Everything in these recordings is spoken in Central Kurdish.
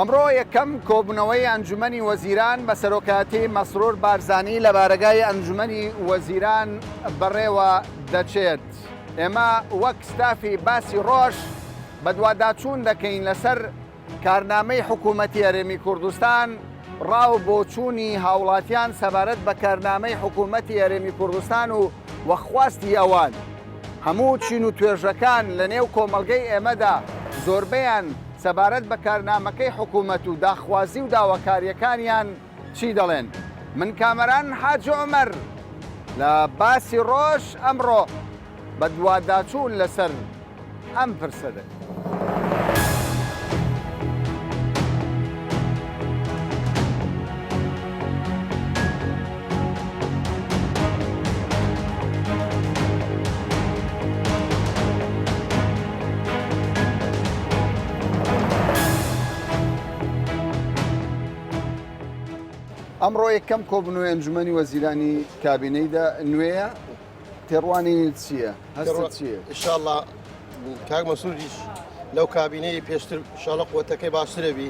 ئەمڕۆ یەکەم کۆبوونەوەی ئەنجومەنی وەزیران بە سەرۆکایەتی مەسرور بارزانی لە بارەگای ئەنجومەنی وەزیران بەڕێوە دەچێت. ئێمە وەک ستافی باسی ڕۆژ بەدواداچوون دەکەین لەسەر کارنامەی حکوومەتی هەرێمی کوردستان، ڕا و بۆچوونی هاوڵاتیان سەبارەت بە کارنامەی حکوومەتی هەرێمی کوردستان و و خواستی ئەوان. هەموو چین و توێژەکان لە نێو کۆمەڵگەی ئێمەدا زۆربەیان سەبارەت بە کارنامەکەی حکوومەت و داخوازی و داواکارییەکانیان چی دەڵێن؟ من کامەران حاجی عومەر لە باسی ڕۆژ ئەمڕۆ بەدواداچوون لەسەر ئەم پرسە دەکەم. ئەمڕۆ یەکەم کۆبوونەوەی ئەنجومەنی وەزیرانی کابینەی نوێیە، تێڕوانینت چییە؟ هەستت چییە؟ ئیشاڵڵا کاک مەسوودیش لەو کابینەی پێشتر شاڵە قوتەکەی باشترە بی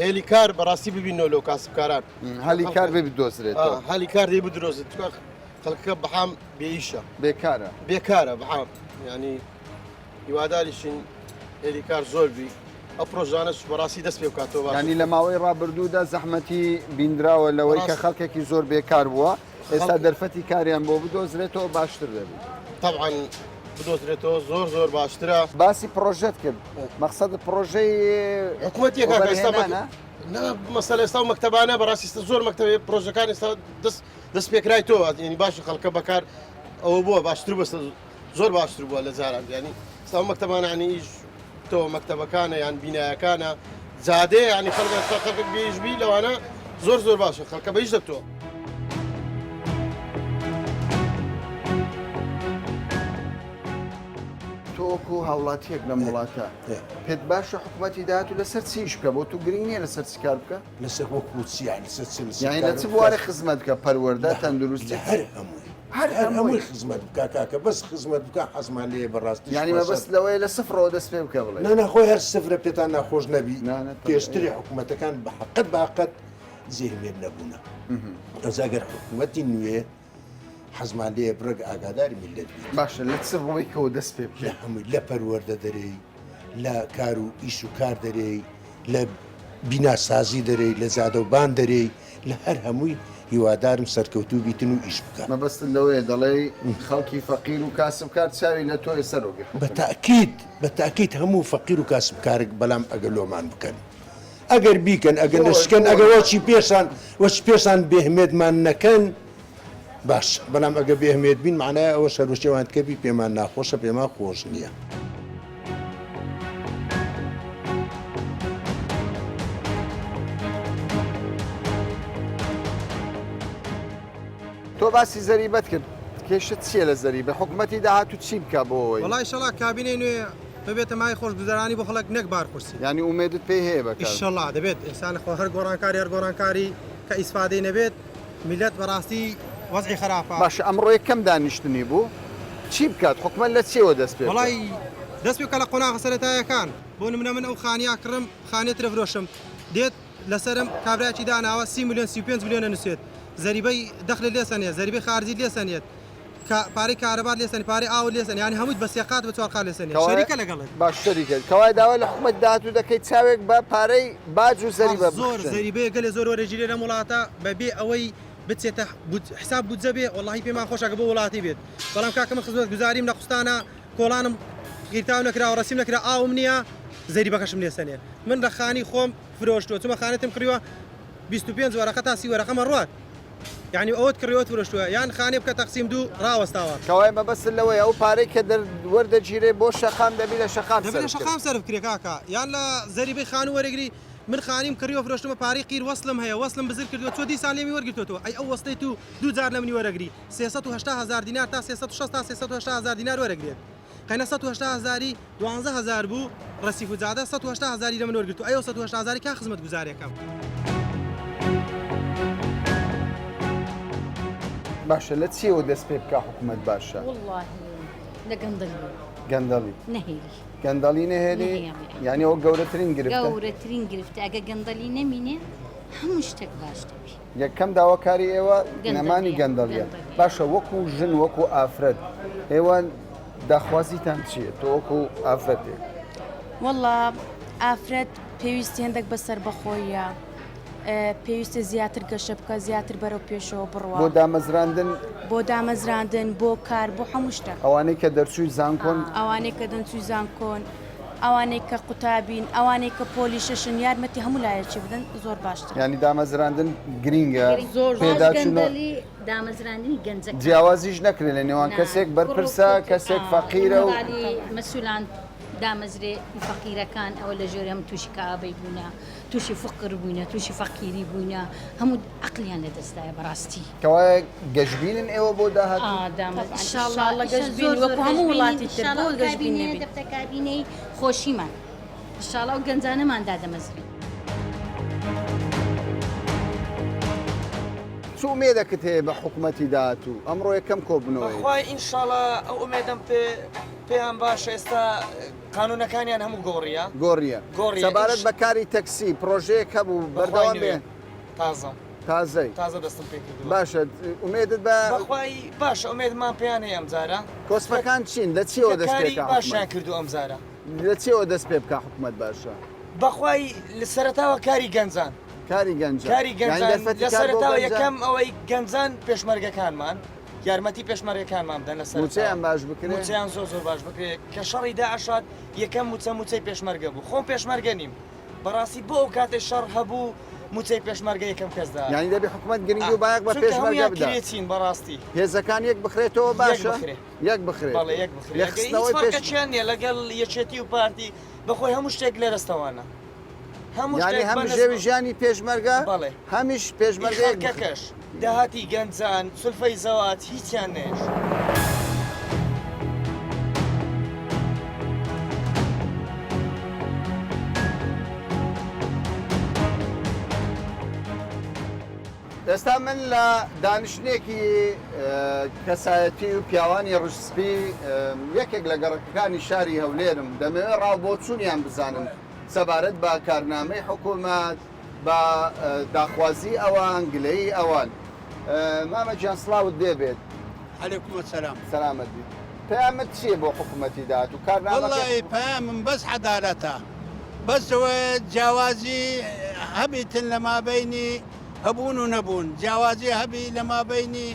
هێلی کار بەڕاستی ببینەوە لەو کاسبکاران هەلی کار بێ بدۆزرێتەوە هەلی کار دەی بدرۆزێت خەڵکەکە بەحام بێئیشە بێکارە بێکارە بەعام ینی هیواداریشین هێلی کار زۆر بی ئەو پرۆژانەش بەڕاستی دەست پێ بکاتەوە باشتر. یانی لە ماوەی ڕابردوودا زەحمەتی بیندراوە لەوەی کە خەڵکێکی زۆر بێکار بووە ئێستا دەرفەتی کاریان بۆ بدۆزرێتەوە باشتر دەبێت. تەبعەن بدۆزرێتەوە زۆر زۆر باشترە. باسی پڕۆژەت کرد مەقسەدت پڕۆژەی حکومەتیە کاکە ئێستا وەبەرهێنانە؟ نا مەسەلە ئێستا ئەو مەکتەبانە بەڕاستی ئێستا زۆر مەکتەبێ پڕۆژەکان ئێستا دەست دەست پێکرای تۆ یعنی باشە خەڵکە بەکار ئەوە بووە باشتر بووە زۆر باشتر بووە لە جاران یعنی ئێستا ئەو مەکتەبانە یعنی ئیش تۆ مەکتەبەکانە یان بینایەکانە جادەیە یعنی خەڵک خەڵک بێژ بی لەوانە زۆر زۆر باشە خەڵکە بەیش دەتۆ. تۆ وەکو هاوڵاتیەک لەم وڵاتە پێت باشە حکوومەتی داهاتوو لەسەر چی ئیش بکە بۆ تو گرنگ نییە لەسەر چی کار بکە لەسەر وەکو چی یانی لەسەر چ لەسەر یانی لە چ بوارێک خزمەت بکە پەروەردە تەندروستی لە هەر هەمووی هەر هەر هەمووی خزمەت بکە کاکە بەس خزمەت بکە حەزمان لێیە بەڕاستی یانی مەبەست لەوەیە لە سفرەوە دەست پێ بکە بڵێ نا نا خۆی هەر سفرە پێتان ناخۆش نەبی نا نا پێشتری حکوومەتەکان بە حەقەت بە حەقەت زێرمێر نەبوونە ئەوجا گەر حکوومەتی نوێ حەزمان لێیە بڕێک ئاگاداری میللەت بیت. باشە لە چ ڕووێکەوە دەست پێ بکەین؟ لە هەمووی لە پەروەردە دەرێی لە کار و ئیش و کار دەرێی لە بیناسازی دەرێی لە جادە و بان دەرێی لە هەر هەمووی هیوادارم سەرکەوتوو بیتن و ئیش بکا. مەبەستت لەوەیە دەڵێی خەڵکی فەقیر و کاسبکار چاوی لە تۆیە سەرۆکی حکومەت. بە تەئکید بە تەئکید هەموو فەقیر و کاسبکارک بەلام ئەگەر لۆمان بکەن ئەگەر بیکەن ئەگەر نەشکەن ئەگەر وەچی پێشان وەچ پێشان بێهمێدمان نەکەن باشە بەلام ئەگەر بێهمێد بین مەعنای ئەوە سەروشێوان تکە بی پێمان ناخۆشە پێمان خۆش نییە. تۆ باسی زەریبەت کرد کێشەت چییە لە زەریبە حکومەتی داهاتوو چی بکا بۆ ئەوەی؟ وەڵا ئیشەڵا کابینەی نوێ ببێتە مایەی خۆشگوزەرانی بۆ خەڵک نەک بار قورسی. یانی ئومێدت پێی هەیە بە کار؟ ئیشەڵا دەبێت ئینسان خۆ هەر گۆڕانکاری هەر گۆڕانکاری کە ئیسفادەی نەبێت میلەت بەڕاستی وەزعی خەراپە. باشە ئەمڕۆ یەکەم دانیشتنی بوو چی بکات حکومەت لە چیەوە دەست پێ بکات؟ وەڵای دەست پێ بکە لە قۆناغە سەرەتایەکان بۆ نمونە من ئەو خانیە کڕم خانیە ترە فرۆشم دێت لەسەرم کابرایەکی داناوە سی ملیۆن 35 ملیۆن ئەنوسێت زەریبەی دەخلت لێ سەنێت زەریبەی خارجیت لێ سەنێت پارەی کارەبات لێ سەنێت پارەی ئاوت لێ سەنێت یانی هەموویت بە سێ قات بە چوار قات لێ سەنێت شەریکە لەگەڵت. باش شەریکە کەوایە داوا لە حکومەتی داهاتوو دەکەیت چاوێک بە پارەی باج و زەریبە زۆر بخشن. زەریبەیە گەلێ زۆر وەرەگیرێ لەم وڵاتە بە بێ ئەوەی بچێتە حساب بودجە بێ وەڵاهی پێمان خۆشە کە بۆ وڵاتی بێت بەڵام کاکە من خزمەتگوزاریم لە قوستانە کۆڵانم قیرتاو نەکراوە ڕەسیم نەکرا ئاوم نییە زەریبەکەشم لێ سەنێ من لە خانی خۆم فرۆشتووە چومە خانێتم کڕیوە 25 وەرەقە تا سی وەرەقەمە ڕوات یعنی ئەوەت کڕیوەت فرۆشتووە یان خانێ بکە تەقسیم دوو ڕاوەستاوە. کەوایە مەبەستت لەوەیە ئەو پارەی کە دەر وەردەگیرێ بۆ شەقام دەبی لە شەقام دەبێ لە سەرف شەقام سەرف کرێ کاکە یان لە زەریبەی خانوو وەرەگری من خانیم کڕیوە فرۆشتومە پارەی قیر وەسلم هەیە وەسلم بزر کردوە چوە دیسان لێمی وەرگرتۆتەوە ئەی ئەو وەسلەی تو دوو جار لە منی وەرەگری 380 هەزار دینار تا 360 تا 380 هەزار دینار وەرەگرێت قەینە 180 هەزاری دوانزە هەزار بوو ڕەسیف و جادە 180 هەزاری لە من وەرگرتوە ئەی ئەو 180 هەزاری کا خزمەت گوزارێکەم. باشە لە چیەوە دەست پێ بکا حکومەت باشە؟ وەڵاهی لە گەندەلی. گەندەڵی نەهێلی. گەندەڵی نەهێلی یانی ئەوە گەورەترین گرفتە. گەورەترین گرفتە ئەگە گەندەڵی نەمینێ هەموو شتێک باش دەبی. یەکەم داواکاری ئێوە نەمانی گەندەڵیە. باشە وەکو ژن وەکو ئافرەت ئێوە داخوازیتان چییە تۆ وەکو ئافرەتێک؟ وەڵا ئافرەت پێویستی هەندێک بە سەربەخۆیە پێویستە زیاتر گەشە بکە زیاتر بەرەو پێشەوە بڕوا بۆ دامەزراندن بۆ دامەزراندن بۆ کار بۆ هەموو شتێک ئەوانەی کە دەرچووی زانکۆن ئەوانەی کە دەنچووی زانکۆن ئەوانەی کە قوتابین ئەوانەی کە پۆلی شەشن یارمەتی هەموو لایەکی بدەن زۆر باشترە. یانی دامەزراندن گرینگە زۆر زۆر. پێداچوونەوە. گەندەلی دامەزراندنی گەنجەکان. جیاوازیش نەکرێت لە نێوان کەسێک بەرپرسە کەسێک فەقیرە و. منداڵی مەسولان دامەزرێ فەقیرەکان ئەوە لە ژێر هەم تووشی کەئابەی بوونە تووشی فقر بووینە تووشی فەقیری بووینە هەموو عەقلیان لە دەستدایە بەڕاستی. کەوایە گەشبینن ئێوە بۆ داهاتوو؟ ان شاء اللە گەشبین وەکو هەموو وڵاتی تر بۆ گەشبین نەبین دەبتە کابینەی خۆشیمان ان شاء اللە ئەو گەنجانەمان دادەمەزرێن. چ ئومێدەکت هەیە بە حکومەتی داهاتوو؟ ئەمڕۆ یەکەم کۆبوونەوەیە. بەخوای ان شاء اللە ئەو ئومێدەم پێ پێیان باشە ئێستا قانونەکانیان هەموو گۆڕیە. گۆڕیە. گۆڕیە. سەبارەت بە کاری تەکسی پڕۆژەیەک هەبوو بەردەوام بێ؟ تازەم. تازەی؟ تازە دەستم پێ کردووە. باشە ئومێدت بە. بەخوای باشە ئومێدمان پێیان هەیە ئەم جارە. کۆسپەکان چین؟ لە چیەوە دەست پێ کا حکومەت؟ باشیان کردووە ئەم جارە. لە چیەوە دەست پێ بکا حکومەت باشە؟ بەخوای لە سەرەتاوە کاری گەنجان. کاری گەنجان. کاری گەنجان لە سەرەتاوە یەکەم ئەوەی گەنجان پێشمەرگەکانمان یارمەتی پێشمەرگەکانمان بدەن لە سەرەتاوە. موچەیان باش بکرێ؟ موچەیان زۆر زۆر باش بکرێ. کە شەڕی داعش هات یەکەم موچە موچەی پێشمەرگە بوو. خۆم پێشمەرگە نیم. بەڕاستی بۆ ئەو کاتەی شەڕ هەبوو موچەی پێشمەرگە یەکەم کەس دەهات. یانی دەبێ حکومەت گرنگی و بایەخ بە چونکە پێشمەرگە هەموویان بدا. کرێچین بەڕاستی. هێزەکان یەک بخرێتەوە یەک باشە؟ بخرێ. یەک بخرێت. بەڵێ یەک بخرێ. ئەگەر هیچ یەکخستنەوەی پێش. فەرقێکیان نییە لەگەڵ یەکێتی و پارتی بەخۆی هەموو شتێک لە دەستەوانە. هەموو یانی شتێک هەم بە بژێوی نسبە. ژیانی پێشمەرگە بەڵێ. هەمیش ئی پێشمەرگە یەک بخرێت. خەڵکەکەش داهاتی گەنجان سولفەی زەواج هیچیان نەهێشت. ئێستا من لە دانیشتنێکی کەسایەتی و پیاوانی ڕشسپی یەکێک لە گەڕەکەکانی شاری هەولێرم، دەمەوێت ڕاو بۆچوونیان بزانم سەبارەت بە کارنامەی حکوومەت، بە داخوازی ئەوان، گلەیی ئەوان. مامە گیان سڵاوت لێ بێت. علیکم السلام. سەلامەت بیت. پەیامت چییە بۆ حکوومەتی داهاتوو؟ کارنامەکەی وەڵڵاهی پەیامم بەس عەدالەتە. بەس ئەوەیە جیاوازی هەبیتن لە مابەینی هەبوون و نەبوون، جیاوازی هەبی لە مابەینی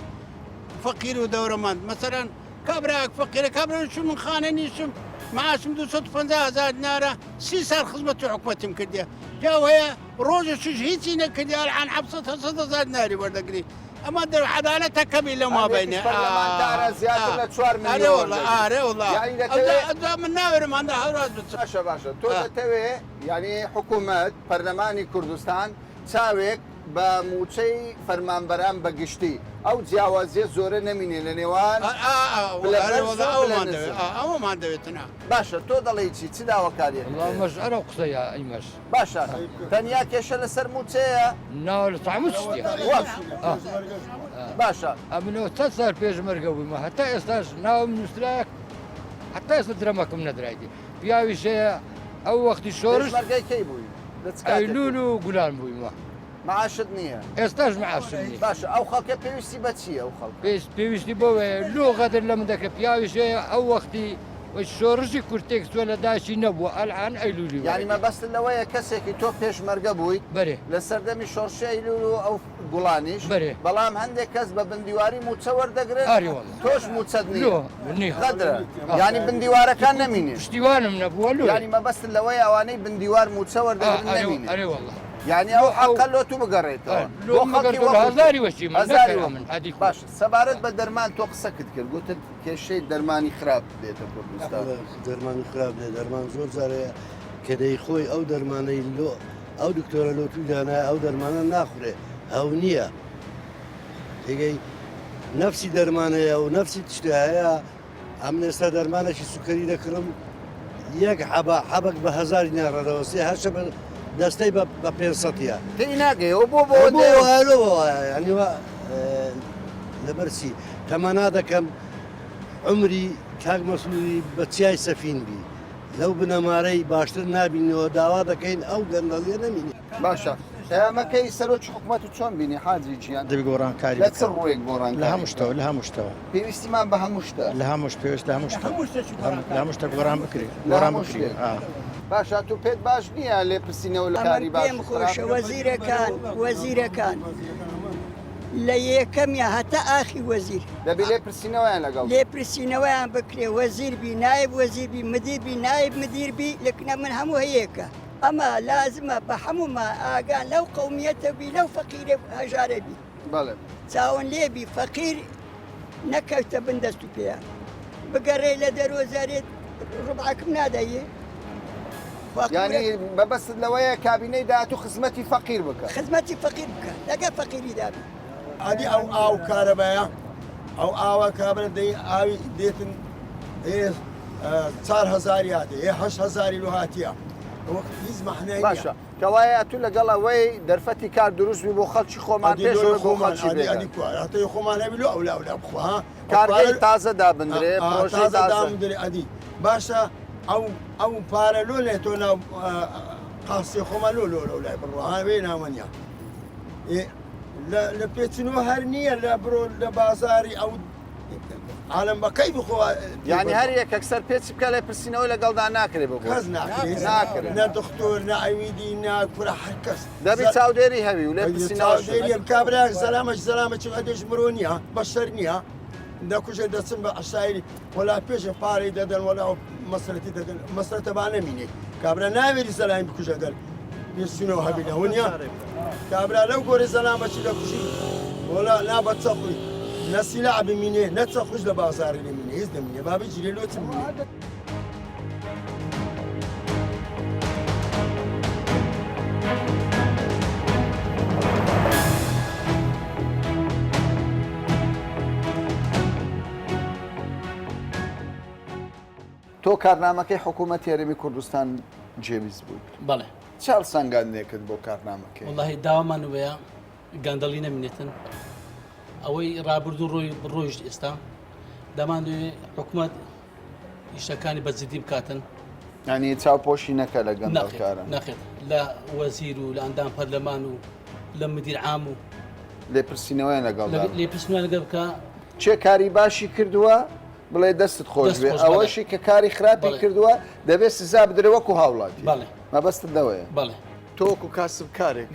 فەقیر و دەورەمەند. مەسەلەن کابرایەک فەقیرە، کابرا چون من خانە نیشم، معاشم 250 هزار دینارە، 30 سال خزمەتی حکومەتیم کردیە. پیاو هەیە ڕۆژێکیش هیچی نەکردیە، ئەلعان 700 800 هزار دیناری وەردەگری. ئەمە دەر عەدالەتە کەمی لەو مابەینە. هەندێکیش پەرلەمانتارە زیاتر لە 4 ئەرێ ملیۆن وەڵا وەردەگری. ئارێ وەڵا یانی ئەوجا دەتەوێ ئەوجا من ناوێرم هەندە هەوراز بچم. باشە باشە تۆ ئا. دەتەوێ یانی حکوومەت پەرلەمانی کوردستان چاوێک بە مووچەی فەرمانبەران بە گشتی ئەو جیاوازیە زۆرە نەمینێ لە نێوان ئا ئا ئا پلە ئەرێ بەرز وەڵا و پلە ئەوەمان دەوێ نزم. ئا ئەوەمان دەوێتن ئا. باشە تۆ دەڵێی چی چ داواکاریەکت وەڵا هەیە؟ مەش ئەرەو قسەیە ئەیمەش. باشە تەنیا کێشە لەسەر مووچەیە؟ نا لە هەموو شتێ. وەک باشە. ئەمنەوە چەند سال پێشمەرگە بوویمە هەتا ئێستاش ناوم نووسرایە هەتا ئێستا درەمەکم نەدرایتێ پیاویش هەیە ئەو وەختی شۆرش پێشمەرگەی کەی بووی؟ لە چ کاتێک ئەیلوول بووی؟ و گولان بوویمە. معاشت نییە؟ ئێستاش معاشم نییە. باشە ئەو خەڵکە پێویستی بە چییە ئەو خەڵکە؟ پێویستی بەوەیە لۆ غەدر لە من دەکرێ پیاویش هەیە ئەو وەختی وەی شۆڕشی کورد تێک چووە لە دایکی نەبووە ئەلئان ئەیلوولی یانی وەرەگرێ. مەبەستت لەوەیە کەسێکی تۆ پێشمەرگە بوویت بەرێ. لە سەردەمی شۆڕشی ئەیلوول و ئەو گوڵانیش بەرێ. بەڵام هەندێک کەس بە بندیواری مووچە وەردەگرن ئاری وەڵا. تۆش مووچەت نییە. لۆ نییە. غەدرە. ئا. یانی بندیوارەکان نەمینێ. پشتیوانم نەبووە لۆیە. یانی مەبەستت لەوەیە ئەوانەی بندیوار مووچە ئا وەردەگرن ئەرێ نەمینێ. ئەرێ وەڵا. یانی ئەو حەقە لۆ تو بگەڕێتەوە بۆ خەڵکی وەکو تۆ. هەزاری وەچی من هەزاری نەکەرا وەک من هەدی خۆ. باشە سەبارەت بە دەرمان تۆ قسەکت کرد گوتت کێشەی دەرمانی خراپ دێتە کوردستان. دەرمانی خراپ دێ دەرمان زۆر جار هەیە کە دەیخۆی ئەو دەرمانەی لۆ ئەو دکتۆرە لۆ توی دانایە ئەو دەرمانە ناخورێ هەو نییە تێگەی نەفسی دەرمانەیە و نەفسی تشتە هەیە ئەمن ئێستا دەرمانێکی سوکەری دەکڕم یەک حەبە حەبەک بە هەزاری ناڕەدەوەسێ هەرشە بە دەستەی بە پێ سەدیە تێی ناگەیەوە بۆ بۆ بۆ لەبەرچی تەمەنا دەکەم عمری. کاک مەسروری بە چیای سەفین بی لەو بنەمارەی باشتر نابینەوە داوا دەکەین ئەو گەندەڵیە نەمینێ. باشە پەیامەکەی سەرۆکی حکومەت و چۆن بینی حاجی گیان؟ دەبی گۆڕانکاری لە چ ڕوویەک گۆڕانکاری لە هەموو شتەوە لە هەموو شتەوە پێویستیمان بە هەموو شتە لە هەمووش پێویست لە هەموو شتە لە هەموو شتە گۆڕان بکرێ گۆڕان بکرێ باشە تو پێت باش نییە لێپرسینەوە لە کاری باش پێم خۆشە وەزیرەکان وەزیرەکان لە یەکەمیا هەتا ئاخی وەزیر دەبی لێپرسینەوەیان لەگەڵ لێپرسینەوەیان بکرێ وەزیر بی نایب وەزیر بی مدیر بی نایب مدیر بی لەکنە من هەموو هەیەکە ئەمە لازمە بە هەموومان ئاگان لەو قەومیەتە بی لەو فەقیرە هەژارە بی بەڵێ چاون لێ بی فەقیر نەکەوتە بن دەست و پێیان بگەڕێ لە دەرۆ زارێت ڕبعەکم نادەیێ یانی مەبەستت لەوەیە کابینەی داهاتوو خزمەتی فەقیر بکە خزمەتی فەقیر بکە لەگە فەقیری دابی ئەدی ئەو ئاو کارەبایە ئەو ئاوە کابرا دەی ئاوی دێتن ئێ چار هەزاری هاتێ ئێ هەشت هەزاری لۆ هاتیە وەک هیچ مەعنای نیە. باشە کەوایە ئەتوو لەگەڵ ئەوەی دەرفەتی کار دروست بی بۆ خەڵکی خۆمان ئەدی پێش لۆ ئەوەی بۆ خۆمان خەڵکی ئەدی بێگانە. ئەدی کوا هەتەی خۆمان هەبی لۆ ئەولا ئەولا بخوا ها ئەو کارگەی پارە تازە دابندرێ ئا پرۆژەی تازە تازە. دابندرێ ئەدی باشە ئەو ئەو پارە لۆ لێ تۆ ناو قاسێ خۆمان لۆ لۆ لەولای بڕوا ها وێ ناوەنیە ئێ لە لە پێچنەوە هەر نییە لە بڕۆ لە بازاری ئەو عالم بە کەیفی خۆ یانی هەر یەکەک سەر پێچ بکە لێپرسینەوەی لەگەڵدا ناکرێ بۆ کەس ناکرێ ناکرێ نە دکتۆر نە ئەویدی نە کورە هەر کەس دەبی چاودێری هەبی و لێپرسینەوەش چاودێری هەبی کابرایەک زەلامەش زەلامەکی ئەدێش مرۆ نییە بەشەر نییە دەکوژێ دەچن بە عەشایری وەلا پێشە پارەی دەدەن وەلا مەسرەتی دەدەن مەسرەتە با نەمینێ کابرا ناوێری زەلامی بکوژە گەر پێچوونەوە هەبی لەوە نییە کابرا لەو گۆرێ زەلامەکی دەکوژی وەلا نا بە چەقوی نە سیلاح بمینێ نە چەقوش لە بازاری نەمینێ هیچ نەمینێ با بگیرێ لۆ چ بمینێ. تۆ کارنامەکەی حکوومەتی هەرێمی کوردستان جێویست بوویت. بەڵێ. چ هەڵسەنگاندنێکت بۆ کارنامەکەی؟ وەڵاهی داوامان وەیە گەندەڵی نەمینێتن ئەوەی ڕابردوو ڕۆی ڕۆیشت ئێستا دەمانەوێ حکوومەت ئیشەکانی بە جدی بکاتن. یانی چاوپۆشی نەکە لە گەندەڵکاران. نەخێر لە وەزیر و لە ئەندام پەرلەمان و لە مدیر عام و لێپرسینەوەیان لەگەڵدا لێپرسینەوەیان لەگەڵ بکە. کێ کاری باشی کردووە بڵێ دەستت خۆش بێ ئەوەشی کە کاری خراپی کردووە دەبێ سزا بدرێ وەکو هاوڵاتی مەبەستت لەوەیە تۆ وەکو کاسبکارێک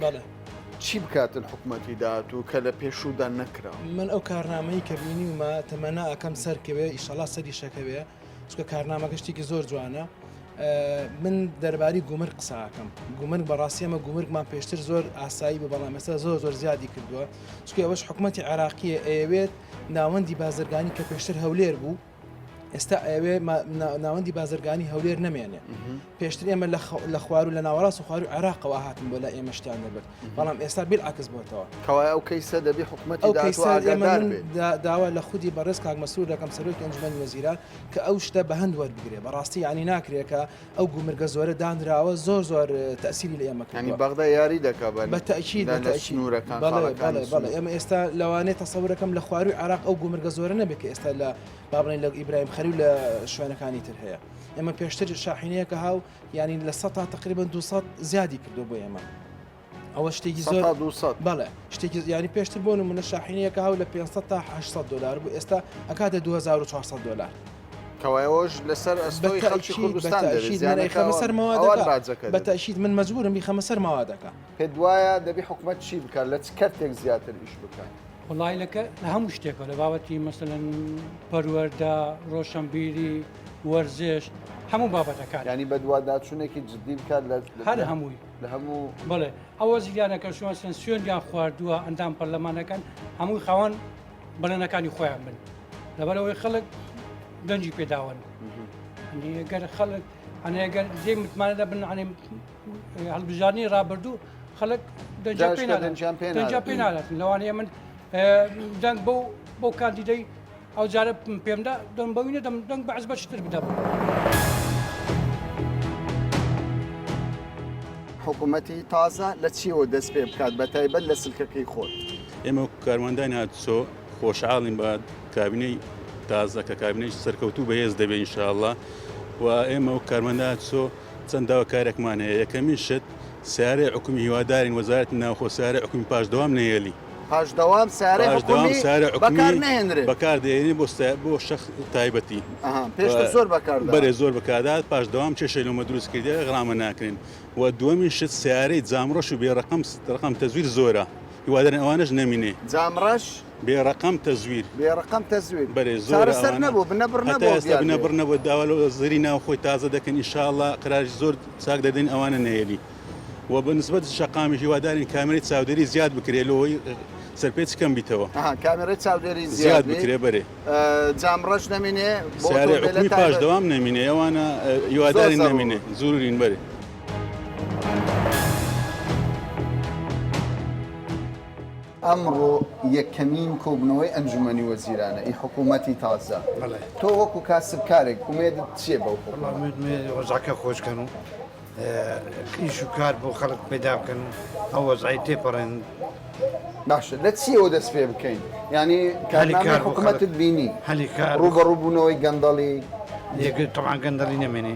چی بکاتن حکومەتی داهاتوو کە لە پێشوودا نەکرا؟ من ئەو کارنامەی کە بینیومە تەمەنا ئەکەم سەرکەوێ ئیشەڵا سەریشەکەوێ چونکە کارنامەکە شتێکی زۆر جوانە من دەرباری گومرگ قسە ئەکەم گومرگ بەڕاستی ئەمە گومرگمان پێشتر زۆر ئاسایی بوو بەڵام ئێستا زۆر زۆر زیادی کردووە چونکە ئەوەش حکومەتی عێراقیە ئەیەوێت ناوەندی بازرگانی کە پێشتر هەولێر بوو ئێستا ئەوێ ناوەندی بازرگانی هەولێر نەمێنێ پێشتر ئێمە لە خوار و لە ناوەڕاست و خوار و عێراقەوە هاتن بۆ لە ئێمە شتیان دەبرد بەڵام ئێستا بیلعەکس بۆتەوە. کەوایە ئەو کەیسە دەبی حکومەتی ئەو داهاتوو کەیسە ئێمە ئاگادار من بێت. داوا لە خودی بەڕێز کاک مەسرور دەکەم سەرۆکی ئەنجومەنی وەزیران کە ئەو شتە بە هەند وەربگرێ بەڕاستی یانی ناکرێ کە ئەو گومرگە زۆرە دانراوە زۆر زۆر تەئسیری لە ئێمە یانی کردووە. بەغدا یاری دەکا بە بە تەئکید لە بە لە تەئکید سنوورەکان بەڵێ خاڵەکانی بەڵێ بەڵێ سنوور. ئێمە ئێستا لەوانەیە تەسەورەکەم لە خوارووی عێراق ئەو گومرگە زۆرە نەبێ کە ئێستا لە با بڵێین لە ئیبراهیم خەلیل و لە شوێنەکانی تر هەیە. ئێمە پێشتر شاحینەیەکە هاو یانی لە سەتا تقریبا 200 زیادی کردو بۆ ئێمە ئەوە شتێکی زۆر بەڵێ شتێکی ینی پێشتر بۆ نمونە شاحینەیەکە هاو لە 500 تا 800 دلار بوو ئێستا ئەکاتە 2400 دلار کەوایەوەش لەسەر ئەستۆی خەڵکی کوردستان سەر بە تەشید من مەجبورم بیخەمە سەر ماوادەکە پێت وایە دەبی حکومەت چی بکات لە چ کەرتێک زیاتر ئیش بکات؟ وەڵای لە لە هەموو شتێکەوە لە بابەتی مەسەلەن پەروەردە، ڕۆشەنبیری، وەرزش هەموو بابەتەکان. یانی بەدواداچوونێکی جدی بکات لە هەر هەمووی. لە هەموو. بەڵێ ئەو وەزیرانە کە شوان سوێندیان خواردووە ئەندام پەرلەمانەکان هەمووی خاوەن بەڵێنەکانی خۆیان بن لەبەرئەوەی خەڵک دەنگی پێداون. گەر خەڵک ئەگەر جێ متمانە دەبن هەڵبژاردنی ڕابردوو خەڵک دەنگیان پێ نادات لەوانەیە من دەنگ بەو بۆ کاندیدەی ئەو جارە پێمدا دەم بەوی نەدەم دەنگ بە عزبە شتر بدەم. حکوومەتی تازە لە چیەوە دەست پێ بکات بە تایبەت لە سلکەکەی خۆت؟ ئێمە وەکو کارمەندانی هاتوچۆ خۆشحاڵین بە کابینەی. تازە کە کابینەیەکی سەرکەوتوو بەهێز دەبێت ان شاء اللە و ئێمە وەک کارمەندان هاتوچۆ چەند داواکاریەکمان هەیە یەکەمین شت سیارەی حکومی هیوادارین وەزارەتی ناوخۆ سیارەی حکومی پاش دەوام نەهێلی پاش دەوام سیارەی حکومی بەکار نەهێنرێت بەکار دێنێ بۆ بۆ شەخس تایبەتی پێشتر زۆر بەکار بەرێ زۆر بەکاردات پاش دەوام کێشەی لۆمە دروست کردیە غرامە ناکرێن و دووەمین شت سیارەی جامڕەش و بێ ڕقم ڕقم تەزویر زۆرە هیوادارین ئەوانەش نەمینێ. جامڕەش. بێ ڕەقەم تەزویر. بێ ڕەقەم تەزویر. بەرێ زۆرە چارەسەر نەبوو بنەبڕ نەبوو هەتا ئێستا بنەبڕ نەبوو داوا لە وەزیری ناوخۆی تازە دەکەین ان شاء اللە قەراری زۆر چاک دەدەین ئەوانە نەهێلی و بە نسبەت شەقامیش هیوادارین کامێرەی چاودێری زیاد بکرێ لۆی سەرپێچ کەم بیتەوە. ئەها کامێرەی چاودێری زیاد بکرێ بەرێ. جام ڕەش نەمینێ بۆ سیارەی حکومی پاش دەوام نەمینێ ئەوانە هیوادارین نەمینێ زورین بەرێ. ئەمڕۆ یەکەمین کۆبوونەوەی ئەنجومەنی وەزیرانە ئی حکوومەتی تازە. تۆ وەکو کاسبکارێک ئومێدت چییە بەو حکوومەتە؟ وەزعەکە خۆش کەن و ئیش و کار بۆ خەڵک پەیدا بکەن و ئەو وەزعەی تێپەڕێنن. باشە لە چیەوە دەست پێ بکەین؟ یانی کارنامەی حکوومەتت بینی ڕووبەڕووبوونەوەی گەندەڵی؟ تەبعەن گەندەڵی نەمێنێ.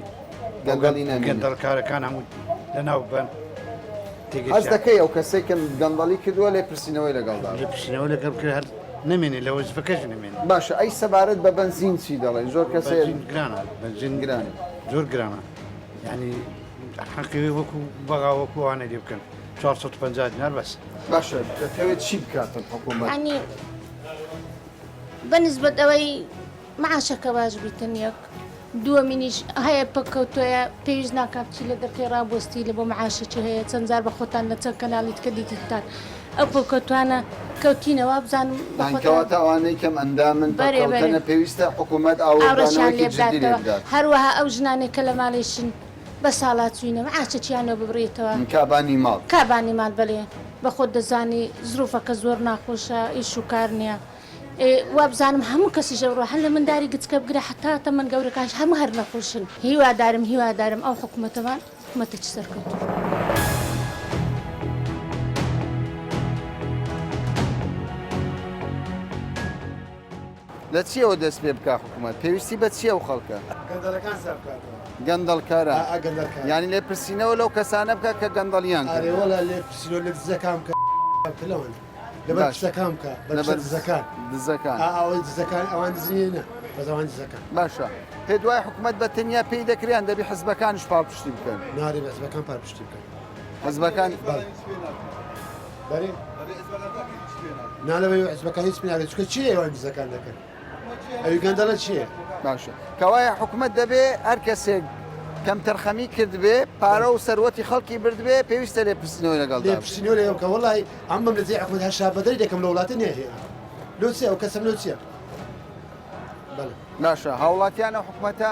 گەندەڵی نەمێنێ. گەندەڵکارەکان هەموو لەناو ببەن. هەست دەکەی ئەو کەسەی کە گەندەڵی کردووە لێپرسینەوەی لەگەڵدا بکرێت؟ لێپرسینەوە لەگەڵ بکرێت هەر نەمێنێ لە وەزیفەکەش نەمێنێ. باشە ئەی سەبارەت بە بەنزین چی دەڵێی؟ زۆر کەس هەیە. بەنزین گرانە بەنزین گرانە زۆر گرانە یانی حەقی وەکو بەغا وەکو ئەوانە لێ بکەن 450 دینار بەس. باشە دەتەوێت چی بکاتن حکوومەت؟ یانی بە نسبەت ئەوەی معاشەکە باش بیتن یەک دووەمینیش هەیە پەککەوتۆیە پێویست ناکا بچی لە دەرکەی ڕابوەستی لە بۆ معاشەکی هەیە چەند جار بە خۆتان لە چەند کەناڵی تکە دیتتان ئەو پەککەوتوانە کەوتینە وابزانم بە یان خۆتان کەواتە ئەوانەی کەم ئەندامن بەرێ بەرێ پەککەوتەنە پێویستە حکوومەت ئاوڕشیان ئاوڕدانەوەیەکی لێ جدی لێ بداتەوە بدات. هەروەها ئەو ژنانەی کە لە ماڵیشن بە ساڵا چوینە معاشەکیانەوە ببڕیتەوە. کابانی ماڵ. کابانی ماڵ بەلێ بە خۆت دەزانی زروفەکە زۆر ناخۆشە ئیش و کار نیە وابزانم هەموو کەسیش ئەوڕۆ هەر لە منداری گچکە بگرە هەتا تەمەن گەورەکانش هەموو هەر نەخۆشن هیوادارم هیوادارم ئەو حکومەتەمان حکومەتێکی سەرکەوتوو بێت. لە چیەوە دەست پێ بکا حکومەت پێویستی بە چیە ئەو خەڵکە؟ گەندەڵەکان ساف بکاتەوە. گەندەڵکاران ئا گەندەڵکاران. یانی لێپرسینەوە لەو کەسانە بکا کە گەندەڵیان ئارێ کردوە. وەڵا لێپرسینەوە لە دزەکان بکا بکە لەوان. لەبەر باشە. دزەکان بکە بەرپرسە لەبەر دزەکان. دزەکان. ئا ئەوەی دزەکان ئەوان دز نییە نا بەس ئەوان دزەکان. باشە پێت وایە حکومەت بە تەنیا پێی دەکرێ یان دەبی حزبەکانیش پاڵپشتی بکەن؟ نا دەبێ حزبەکان پاڵپشتی بکەن. حزبەکان. بەڵێ. بەرێ. نا لەوەی حزبەکان هیچ پێ ناکرێت چونکە چییە ئەوان دزەکان دەکەن ئەوی گەندەڵە چییە؟ باشە کەوایە حکومەت دەبێ هەر کەسێک کەمتەرخەمی کردبێ پارە و سەروەتی خەڵکی بردبێ پێویستە لێپرسینەوەی لەگەڵدا بکرێت. لێپرسینەوە لەگەڵ بکە وەڵاهی ئەم بم لە جێی حکومەت هەر شاربەدەری دەکەم لە وڵاتە نییە هەیە لۆ چیە ئەو کەسەم لۆ چیە بەڵێ. باشە هاوڵاتیان ئەو حکومەتە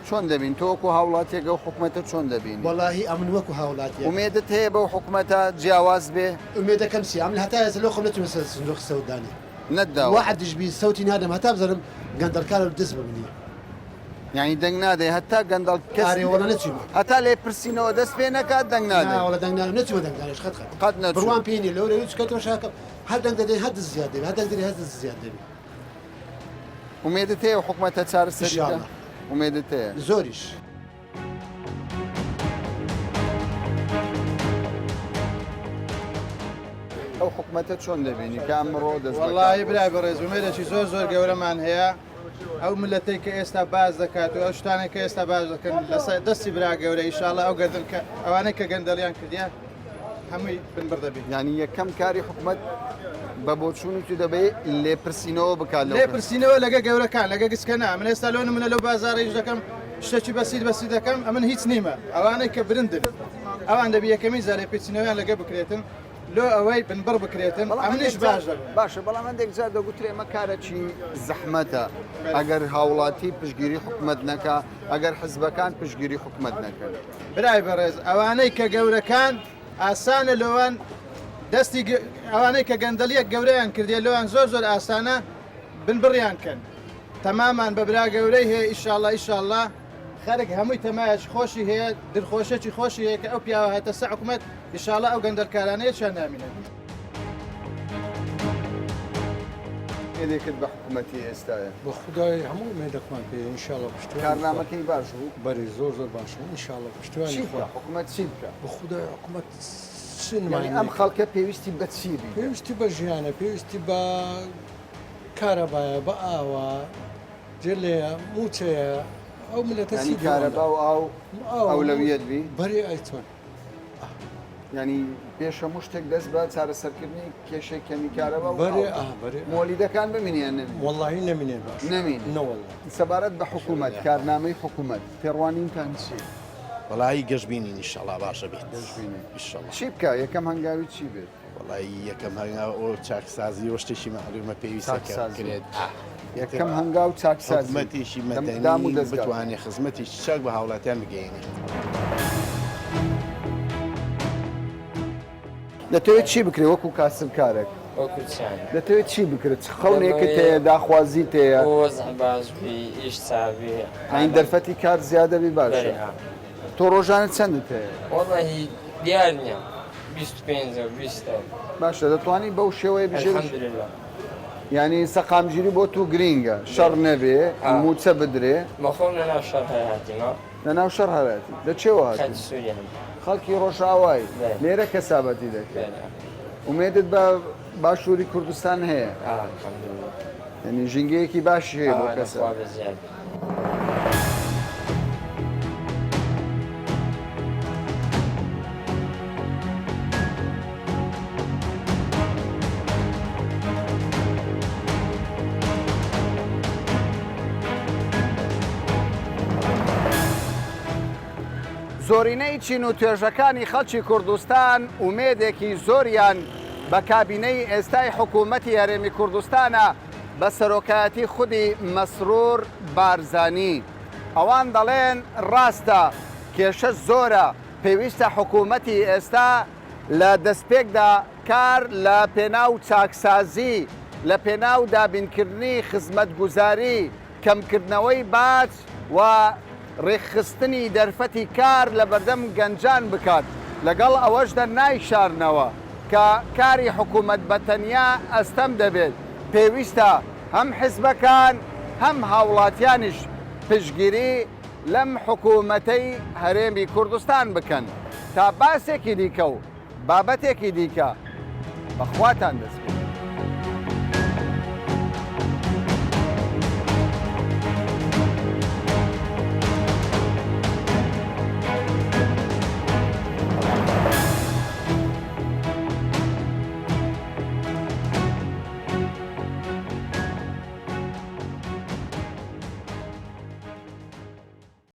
چۆن دەبین تۆ وەکو هاوڵاتیەک ئەو حکومەتە چۆن دەبینی؟ وەڵاهی ئەمن وەکو هاوڵاتیەک. ئومێدت هەیە بەو حکومەتە جیاواز بێ؟ ئومێدەکەم چیە ئەمن هەتا ئێستا لۆ خۆم نەچومە سەر سندوقی سەوت دانێ. نەتداوە؟ وەعدیش بی سەوتی نادەم هەتا بزانم گەندەڵکارە و دز بە منیە. یانی دەنگ نادەی هەتا گەندەڵ کەس ئارێ وەڵا نەچوومە. هەتا لێپرسینەوە دەست پێ نەکات دەنگ نادەی. نا وەڵا دەنگ نادەم نەچوومە دەنگدانیش قەت قەت. قەت نەچووی. بڕوام پێی نیە لەوەرەوەی چونکە تۆشاکەم هەر دەنگ دەدەین هەر دز زیاد دەبی هەر دەنگ دەدەین هەر دز زیاد دەبی. ئومێدت هەیە ئەو حکومەتە چارەسەری بکا؟ ئینشاڵڵا. ئومێدت هەیە؟ زۆریش. ئەو حکومەتە چۆن دەبینی کە ئەمڕۆ دەست بەکار وەڵاهی بوو؟ برای بەڕێز ئومێدێکی زۆر زۆر گەورەمان هەیە ئەو ملەتەی کە ئێستا باس دەکات و ئەو شتانەی کە ئێستا باس دەکەن لەسەر دەستی برا گەورە ئیشاڵڵا ئەو گەردن کە ئەوانەی کە گەندەڵیان کردیە هەمووی بنبڕ دەبی. یانی یەکەم کاری حکومەت بە بۆچوونی تو دەبێ لێپرسینەوە بکات لەو کەسە. لێپرسینەوە لەگە گەورەکان لەگە گچکە نا من ئێستا لۆ نمونە لەو بازاڕە ئیش دەکەم شتێکی بەسیت بەسیت دەکەم ئەمن هیچ نیمە ئەوانەی کە برندن ئەوان دەبی یەکەمین جار لێپرسینەوەیان لەگە بکرێتن لۆ ئەوەی بنبڕ بکرێتن بەڵام ئەمنیش هەندێک جار باش دەبم. باشە بەڵام هەندێک جار دەگوترێ ئەمە کارەکی زەحمەتە ئەگەر هاوڵاتی پشتگیری حکومەت نەکا ئەگەر حزبەکان پشتگیری حکومەت نەکەن. برای بەڕێز ئەوانەی کە گەورەکان ئاسانە لۆوان دەستی ئەوانەی کە گەندەڵیەک گەورەیان کردیە لۆیان زۆر زۆر ئاسانە بنبڕیان کەن تەمامان بە برا گەورەی هەیە ئیشاڵا ئیشاڵا خەرک هەمووی تەمایەکی خۆشی هەیە دلخۆشێکی خۆشی هەیە کە ئەو پیاوە هاتە سە حکومەت ئیشاڵا ئەو گەندەلکارانە یەکیان نامینن. ئومێدێکت بە حکوومەتی ئێستایە؟ بە خودای هەموو ئومێدەکمان پێیە ان شاء اللە پشتیوانی خوا. کارنامەکەی باش بوو؟ بەرێ زۆر زۆر باش بوو ان شاء اللە پشتیوانی چی بکا خوا. حکوومەت چی بکا؟ بە خودای حکوومەت چ یانی ئەم نمایندەیەکە؟ خەڵکە پێویستی بە چی بی؟ پێویستی بە ژیانە پێویستی بە کارەبایە بە ئاوە جلەیە مووچەیە ئەو میللەتە یانی چی کارەبا و ئاو ئاو ئەولەویەت بی؟ بەرێ ئەی چۆن؟ یانی پێش هەموو شتێک دەست بە چارەسەرکردنی کێشەی کەمی کارەبا و بەرێ ئاو. ئا بەرێ مۆلیدەکان بمینێ یان نەمینێ؟ وەڵاهی نەمینێ باش نەمینێ. نەوەڵا. سەبارەت بە حکوومەت، کارنامەی حکوومەت، تێڕوانینتان چییە؟ وەڵایی گەشبینین ئیشەڵا باشە بێت. گەشبینین. ئیشەڵا. چی بکا؟ یەکەم هەنگاوی چی بێت؟ وەڵایی یەکەم هەنگاو ئەو چاکسازی و شتێکی مەعلومە پێویستە کە چاکسازی. بکرێت. یەکەم هەنگاو چاکسازی. حکومەتێکی دام و مەدەنی دەزگا. بتوانێت خزمەتێکی چاک بە هاوڵاتیان بگەیەنێت. دەتەوێت چی بکرێت وەکو کاسبکارێک؟ وەکو چیان؟ دەتەوێت چی بکرێت؟ چ خەونێکت هەیە، داخوازیت هەیە؟ وەزع باش بی، ئیش چابی. یانی دەرفەتی کار زیادە بی باشە. بەرێ ها. تۆ ڕۆژانە چەندت هەیە؟ وەڵاهی دیار نییە 25 و 20. باشە دەتوانی بەو شێوەیە بژێوی؟ الحمدلله. یانی سەقامگیری بۆ تو گرینگە شەڕ نەبێ مووچە بدرێ؟ بەخۆم لەناو شەڕ هەرهاتیمە. لەناو شەڕ هەراتی لە چێوە هاتووی؟ خەڵکی سووریام. خەڵکی ڕۆژئاوای لێرە کەسابەتی دەکەی ئومێدت بە باشووری کوردستان هەیە؟ یعنی ژینگەیەکی باشی هەیە بۆ کەسە. زۆرینەی چین و توێژەکانی خەڵکی کوردستان ئومێدێکی زۆریان بە کابینەی ئێستای حکوومەتی هەرێمی کوردستانە بە سەرۆکایەتی خودی مەسرور بارزانی. ئەوان دەڵێن ڕاستە کێشە زۆرە، پێویستە حکوومەتی ئێستا لە دەستپێکدا کار لە پێناو چاکسازی، لە پێناو دابینکردنی خزمەتگوزاری، کەمکردنەوەی باج و ڕێکخستنی دەرفەتی کار لەبەردەم گەنجان بکات، لەگەڵ ئەوەشدا نایشارنەوە کە کاری حکومەت بە تەنیا ئەستەم دەبێت، پێویستە هەم حزبەکان هەم هاوڵاتیانیش پشتگیری لەم حکومەتەی هەرێمی کوردستان بکەن. تا باسێکی دیکە و بابەتێکی دیکە بە خواتان دەسپێرم.